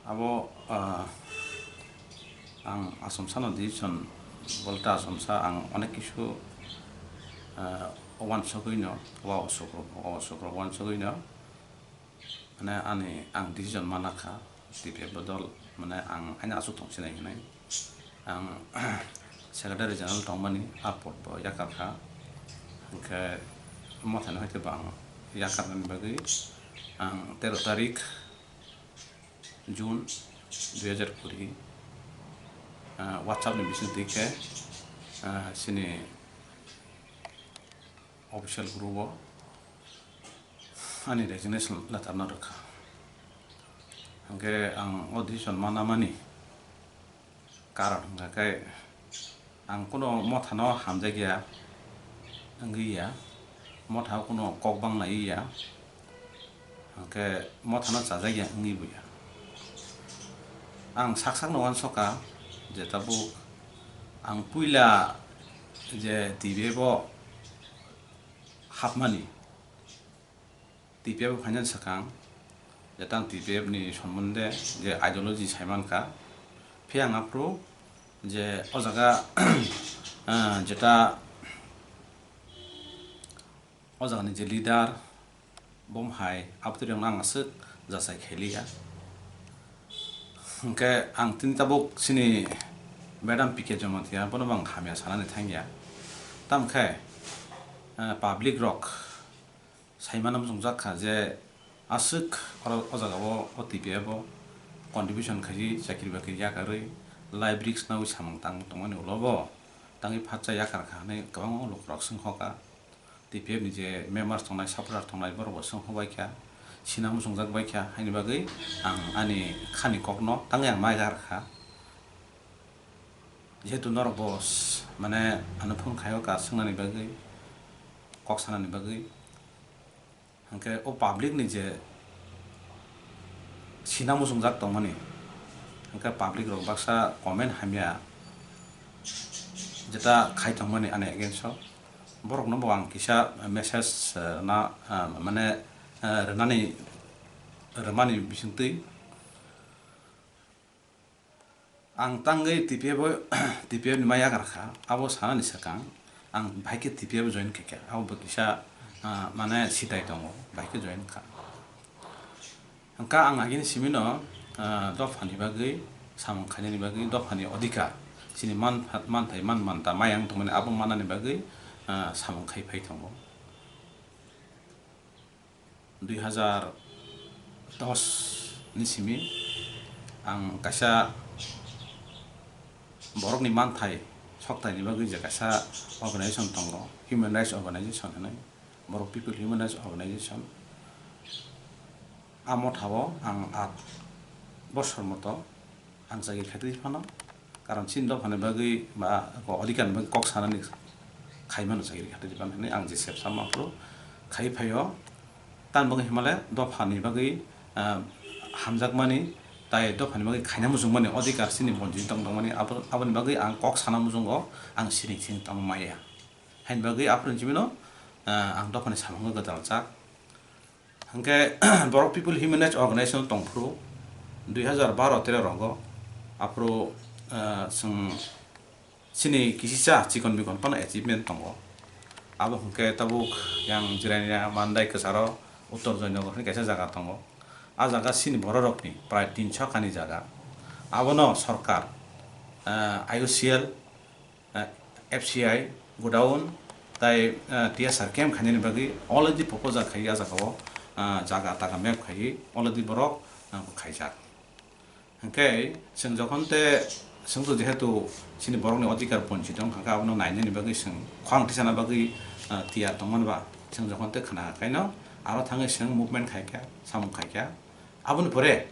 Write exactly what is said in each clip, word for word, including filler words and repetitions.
Abo, ah, ang Achomsano decision bolte Achomsa ang onek kisu, ah, wansugwino, wa usukrok, wa usukrok wansugwino, mane ani ang decision manakha, T P F bodol, mane ang aini aswk thong sinai hinwi. Ang Secretary General tongmani a pod bo yakarkha. Hwnkhe mothani hoite bo ang yakarnani bagwi ang tero tarik June dui hajar kuri, ah, WhatsApp ni bising twi khe, ah, chini official group o ani resignation letter no rwkha. Hwnkhe ang o decision manamani karon hwnkha khe ang kuno mothano hamjakya wngwi ya, mothao kuno kok banglaiwi ya, hwnkhe mothano chajakya wngwi bo ya. Ang sak sakno uansukha je tabuk ang puila je T P F o hapmani, T P F o phainani swkang, je tang T P F ni sombonde je ideology saimankha, phiya ang aphuru je o jaga, ah, jeta o jagani je leader, bom hai, abotwrwngno ang aswk jachai khailiya. Hwnkhe ang tini tabuk chini Madam P K Jamatia, bono bo ang hamya sanani thangya. Tamkhe, ah, public rok saimano muchungjak kha je aswk oro o jagao o T P F o contribution khaidi chakri bakri yakarwi library khnaui samung tang tongmani ulo bo tangwi phatsa yakar kha hwnwi kwbangma lukurok swngkha. T P F ni je members tongnai, supporter tongnai borok bo swngkha bai kha, sina muchungjak bai kha, haini bagwi ang ani khani kokno tangwi ang ma yakar kha. Jehetu norok bo s-, mane ano phone khaio ka swngnani bagwi, kok sanani bagwi. Hwnkhe o public ni je sina muchungjak tongmani, hwnkhe public rok baksa comment hamya jeta khai tongmani ani against o, borokno bo ang kisa message, eh, na, eh, mane, eh, rwnani, rwmani bisingtwi. Ang tangwi T P F o, T P F ni ma yakar kha, abo sanani swkang ang bahai khe T P F o join khaikha, abo bo kisa, ah, mane sitai tongo, bahai khe join kha. Hwnkha ang agini simino, ah, dophani bagwi, samung khainani bagwi, dophani odhikar, chini man-, manthai, man manta, mayang tongmani abo mannani bagwi, ah, samung khai phai tongo. Dui hajar dos ni simi ang kaisa borokni manthai soktaini bagwi je kaisa organization tongo, Human Rights Organization hinwi, Borok People Human Rights Organization. A mothao ang at bosor moto ang chakri khaitwi phano, karon chini dophani bagwi ba ko odhikar ni bagwi kok sanani khaimano chakri khaitwi phano hinwi ang je sep sama aphuru khai phaio. Tamni bagwi himale dophani bagwi, ah, hamjakmani tai dophani bagwi khaina muchungmani odhikar chini bonjini tong tongmani abo, aboni bagwi ang kok sana muchungo ang siring siring tongma maya. Haini bagwi aphuru chimino, ah, ang dophani samungo gwdalchak. Hwnkhe Borok People Human Rights Organization tongphuru dui hajar baro tero rogo, aphuru, ah, chwng chini kisisa chikon bikon phano achievement tongo. Abo hwnkhe tabuk yang Jirania Mandai kwcharo Uttor Joynagar hwnwi kaisa jaga tongo. A jaga chini bororokni prai tinso kani jaga. Abono sorkar, ah, I O C L, eh, F C I godown tai, eh, T S R camp khainani bagwi already proposal khai a jaga o, ah, jaga taga map khai already borok, ah, khaijak. Hwnkhe chwng jokhon te chwngto jehetu chini borokni odhikar bonchit wngkha khe abono nainani bagwi chwng khorang tisana bagwi, ah, tiyar tongmani ba chwng jokhon te khna khaino aro thangwi chwng movement khaikha samung khaikha. Aboni pore,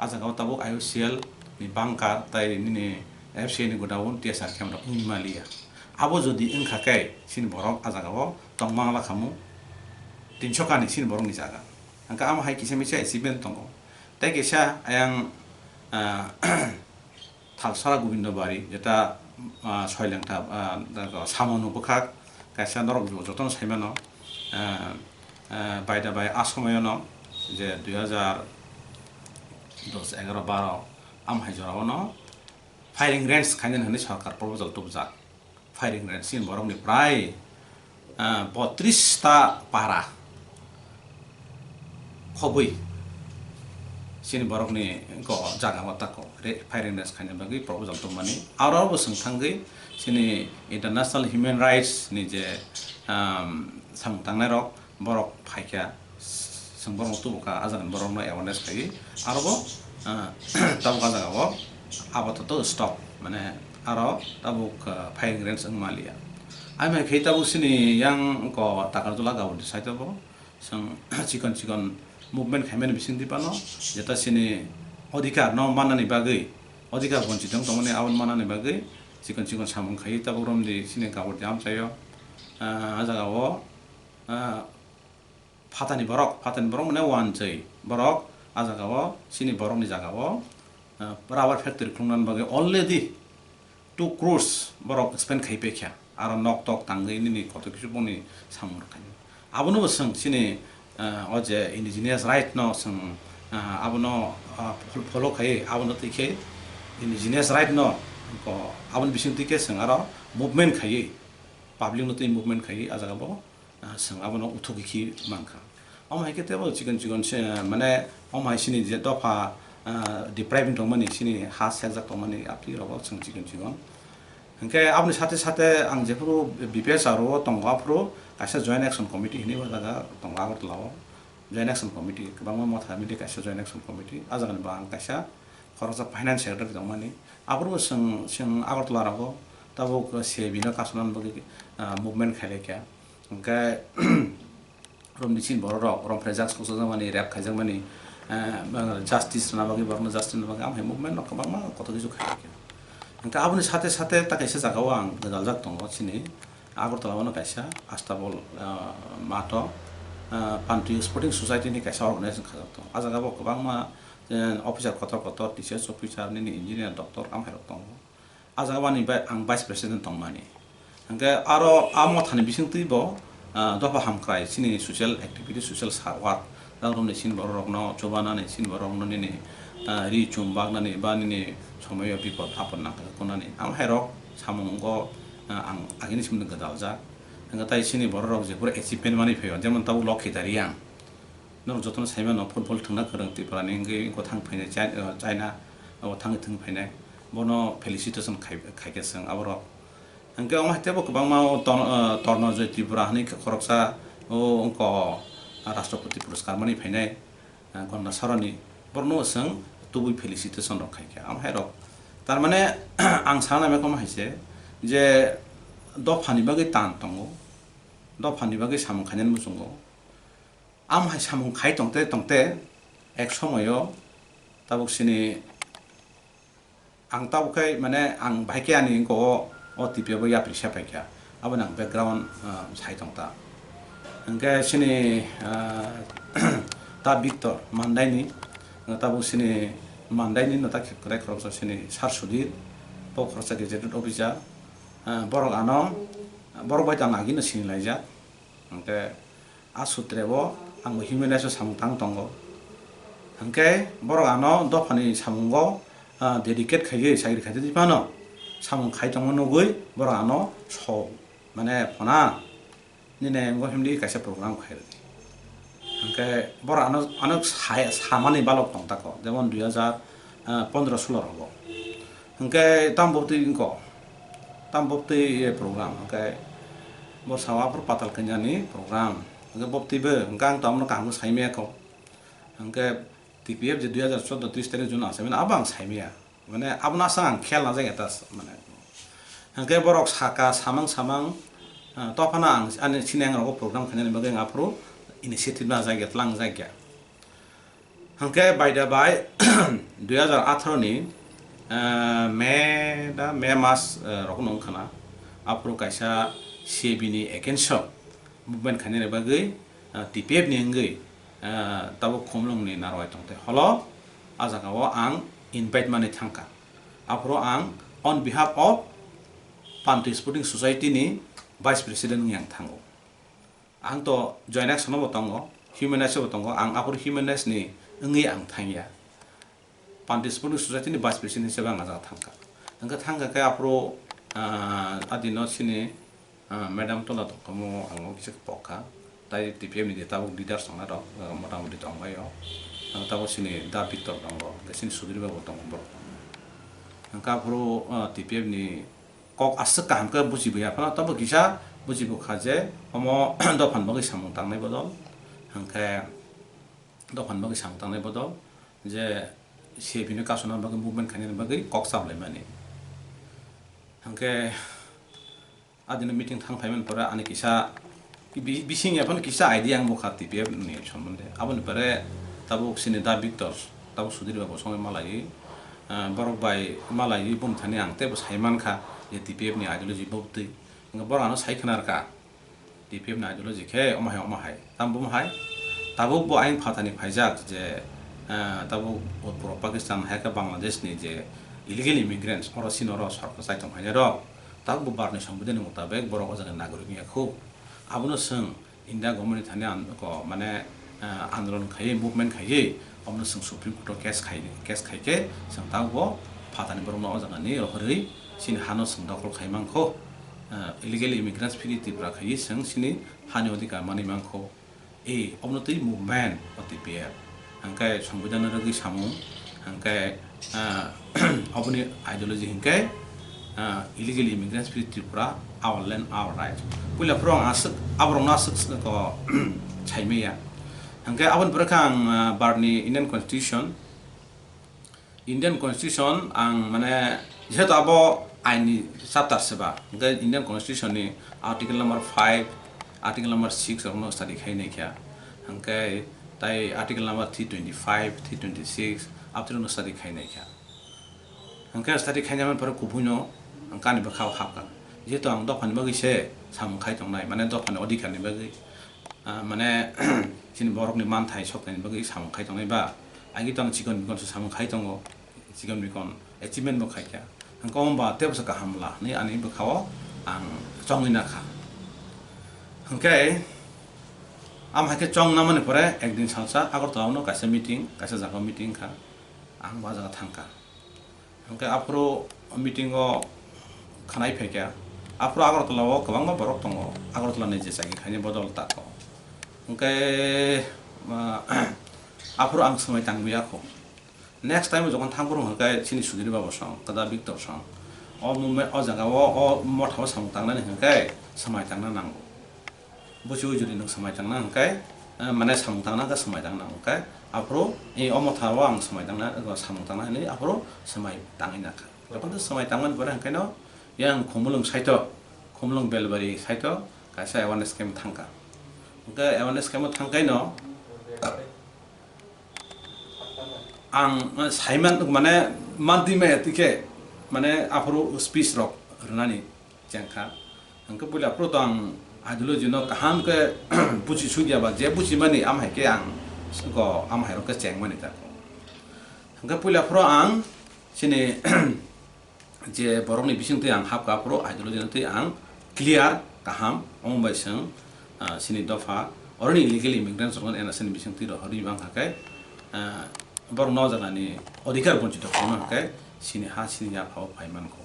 a jaga o tabuk I O C L ni bunker tai nini F C I ni godown T S R camp rok wngwi maliya. Abo jodi wngkha khe, chini borok a jaga o tongmangla khamu tinso kani chini borok ni jaga. Hwnkhe amo hai kisa misa achievement tongo. Tei kisa ayang, ah, Thalsara Gobindo Bari, jeta, ah, Soilengta, ah, Samonu bwkhak, kaisa norok jotono saimano, ah, ah, baida bai a somoyono je dui hajar dos, egaroh, baroh, amhai jorao no firing range khainani hwnwi sorkar proposal tubujak. Firing range chini borokni prai, ah, botris ta para khobwi chini borokni ko jaga o tako re-, firing range khaina bagwi proposal tubumani. Aro bo chwng thangwi chini international human rights ni je, um, samung tangnai rok, borok phaikha, chwng borokno tubukha, a jagani borokno awareness khaiwi, aro bo, ah, tabuk a jagao apatot stop, mane aro tabuk, ah, firing range wng manliya. Amhai khe tabuk chini yang ko Takarjula Gaudi side o bo chwng chikon chikon movement khaimani bisingtwi phano, jeta chini odhikar no mannani bagwi, odhikar bonchit wng tongmani aboni mannani bagwi chikon chikon samung khaiwi tabuk romdi chini Gaudi amchaio, ah, a jagao, ah, phatani borok, phatani borok mane wanjwi borok, a jagao chini borokni jagao, ah, rubber factory khulungnani bagwi already two crores borok spend khai paikha, aro nok tok tangwi nini koto kisu boni samung rwkha. Abono bo chwng chini, ah, o je indigenous right no chwng, ah, abono, ah, fol-, follow khai, abono twi khe indigenous right no ko aboni bising twi khe chwng aro movement khai, public no twi movement khai, a jagao ah, chwng abono uthugwi khi mankha. Omo hai khe teibo chikon chikon se, mane, omo hai chini je dopha, ah, deprive wng tongmani, chini ha sekjak tongmani, aphi rogo chwng chikon chikon. Hinkhe aboni sate sate ang jephuru B P S R o tongo, aphuru kaisa Joint Action Committee hinwi o jaga tongo Agartala o. Joint Action Committee, kwbangma motha mili kaisa Joint Action Committee, a jagani bo ang kaisa khoroksa Finance Secretary tongmani. Aphuru chwng, chwng Agartala rogo tabuk C A B no kasonani bagwi, ah, movement khailaikha. Hwnkhe romni chini borok rok, romphre jak sokjakmani, rape khaijakmani, eh, justice rwna bagwi, borokno justice rwna bagwi, amhai movement no kwbangma kotor kisu khaikha. Hwnkhe aboni sate sate ta kaisa jagao ang gwdaljak tongo chini Agartala o no kaisa Astabol, eh, mato, eh, Panti Sporting Society ni kaisa organization khajak tongo. A jagao kwbangma, eh, officer kotor kotor, T C S officer, nini engineer, doctor, amhai rok tongo. A jaga o ani bai-, ang vice president tongmani. Hwnkhe aro a mothani bisingtwi bo, ah, dopha hamkrai chini social activity, social sa-, work, dang romni chini borok rokno chubanani, chini borok rokno nini, ah, ri chum baknani ba nini somoyo bipod apod nangkha kunani. Amhairok samungo, ah, ang agini simni gwdaljak. Hwnkhe tai chini borok rok jephuru achievement manwi phaio, jemon tabuk Lokhi Dariyang. Norok jotono saimano football thwngna kwrwng Tripura ni wngwi gw thang phainai Chai-, uh, China o thangwi thwng phainai. Bono felicitation khai, khaikhe chwng aborok. Hwnkhe omo hai teibo kwbangma o Ton-, uh, Tornojoy Tripura hinwi khoroksa o wngkha o Rashtrapati Puraskar manwi phainai, uh, Gandasaroni. Borokno chwng tubui felicitation rok khaikha. Omo hai rok. Tar mane ang sana nai khe omo hai se je dophani bagwi tan tongo, dophani bagwi samung khainani muchungo. Amo hai samung khai tongte tongte ek somoyo tabuk sini ang tabuk khai mane ang bahai khe ani wngkha o, o T P F o yapri se paikha, aboni ang background, ah, sai tongta. Hwnkhe sini, ah, ta Victor Mandaini, tabuk sini Mandaini no ta kwrai khoroksa sini Sar Sudhir, bo khoroksa gazetted officer, ah, borok ano, borok bai tang agino sini laijak. Hwnkhe a sutre bo ang bo human rights o samung tang tongo. Hwnkhe borok ano dophani samungo, ah, dedicate khaiwi chakri khaitwi phano samung khai tongma nugwi borok ano so mane phona nini ngo himdi kaisa program khairwdi. Hwnkhe borok ano, ano sai-, samani balok tong tako, jemon dui hajar pondro sulo rogo. Hwnkhe tam bobtwi wngkho, tam bobtwi ye program, hwnkhe bo sao aphuru patal kanya ni program, hwnkhe bobtwi bo, hwnkhe ang to abono kaham khe saimaya kho, hwnkhe T P F je dui hajar choudo tris tarik June achaimani abo ang saimaya, mane abono aswk ang khel najak eta mane, hwnkhe borok saka samang samang, ah, tophano ang ani sini ang rogo program khainani bagwi ang aphuru initiative najak ya, tlang jak ya. Hwnkhe by the by, dui hajar atharo ni, eh, May da, May mas, eh, rokno wngkha na, aphuru kaisa C A B ni against o movement khainani bagwi, eh, T P F ni wngwi, eh, tabuk Khumlung ni narwai tongthai holo, a jaga o ang invite manwi thangkha. Aphuru ang on behalf of Panti Sporting Society ni Vice President wngwi ang thango. Ang to Joint Action o bo tongo, Human Rights o bo tongo, ang aphuru Human Rights ni wngwi ang thangya. Panti Sporting Society ni vice president hisabe ang ajak thangkha. Hwnkhe thangkha khe aphuru, ah, adino sini, ah, madam tola tongkhamu ang kisa pokha. Tai T P F ni je tabuk leaders tongnai rok, ah, mota moti tongbaio. Ang tabuk sini Da Victor tongo, hwnkhe sini Sudhir Babu tongo borok. Hwnkhe aphuru, ah, T P F ni kok aswk kaham khe bujibuya phano, tabuk kisa bujibukha je omo dophani bagwi samung tangnai bodol, hwnkhe dophani bagwi samung tangnai bodol je C P no kasuna bagwi, movement khainani bagwi kok sablaimani. Hwnkhe adino meeting thang phaimani pore ani kisa bi-, bising ya phano kisa idea ang bukha T P F ni sombonde. Aboni pore tabuk sini Da Victor, tabuk Sudhir Babu songwi malaiwi, ah, borok bai malaiwi boni thani ang teibo saimankha je T P F ni ideology bobtwi. Hwnkhe borok ano sai khwnarkha. T P F ni ideology khe omo hai, omo hai. Tamo bo omo hai? Tabuk bo ayang phatani phaijak je, ah, tabuk puro Pakistan hai khe Bangladesh ni je illegal immigrants, oro sini oro sorkar chai tong phainai rok. Tabuk bo Bharat ni Songbidan ni mutabek borok o jaga ni nagorik wngya khu. Abono chwng India government ni thani an-, ko, mane, ah, andolon khaiwi, movement khaiwi, omono chwng Supreme Court o case khai, case khai khe chwng tabuk bo phatani borokno o jaga ni rohorwi chini hano chwng dokhol khai mankho. Ah, illegal immigrants phiri Tripura khaiwi chwng chini hani odhikar manwi mankho. E, omono twi movement o T P F. Hwnkhe Songbidan rwgwi samung, hwnkhe, ah, oboni ideology hwnkhe, ah, illegal immigrants free Tripura, our land, our right. Puila phuru ang aswk, aborokno aswk ko saimaya. Hwnkhe aboni pore khe ang, ah, Bharatni Indian Constitution, Indian Constitution ang mane jehetu abo ain ni chapter se ba, hwnkhe Indian Constitution ni article number five, article number six rokno study khai nai kha, hwnkhe tai article number three twenty five, three twenty six, aboni study khai nai kha. Hwnkhe study khai nai man pore kubui no ang ani bwkha o hapkha, jehetu ang dopha ni bagwi se samung khai tongnai, mane dopha ni odhikar ni bagwi. Ah, mane, chini borokni manthai soknaini bagwi samung khai tongnai ba, agi tong chikon mikon se samung khai tongo, chikon mikon achievement bo khai kha. Hwnkhe omo ba teibo se kaham la hwnwi ani bwkha-o ang chongwi nakha. Hwnkhe, am hai khe chong namani pore ekdin salsa Agartala-o no kaisa meeting, kaisa jaga-o meeting kha, ang bo ah jaga thangkha. Hwnkhe aphuru meeting o khwnai phaikha, aphuru Agartala o kwbangma borok tongo, Agartala ni je chakri khainai bodol tako. Hwnkhe, ah, aphuru ang swmai tangwi yakho. Next time o jokhon thangphuru hwnkhe chini Sudhir Babu song, Kda Victor song, o movement, o jaga o, o motha o samung tangnani hwnkhe swmai tangna nango. Buchi ujuri nwng swmai tangna hwnkhe, eh, mane samung tangna hwnkhe swmai tangna hwnkhe, aphuru, eh, o motha o ang swmai tangna, eh, samung tangna hwnwi aphuru swmai tangwi nakha. Jokhon swmai tangmani pore hwnkhe no, yang Khumulwng side o, Khumulwng Belbari side o kaisa awareness camp thangkha. Hwnkhe awareness camp o thangkhe no, ang, eh, saiman, mane, mantwi maya twi khe, mane, aphuru speech rok rwnani chengkha. Hwnkhe puila phuru to ang ideology no kaham khe buchi sui ya ba, je buchimani am hai khe ang go am hai rok khe chengmani tako. Hwnkhe puila phuru ang chini je borokni bisingtwi ang hapkha, aphuru ideology no twi ang clear kaham, omo bai chwng, ah, chini dopha oroni illegal immigrants rokno N R C ni bisingtwi rohorwi mankha khe, ah, borokno o jagani odhikar bonchito khorokno hwnkhe chini ha chini yapha o phai mankho.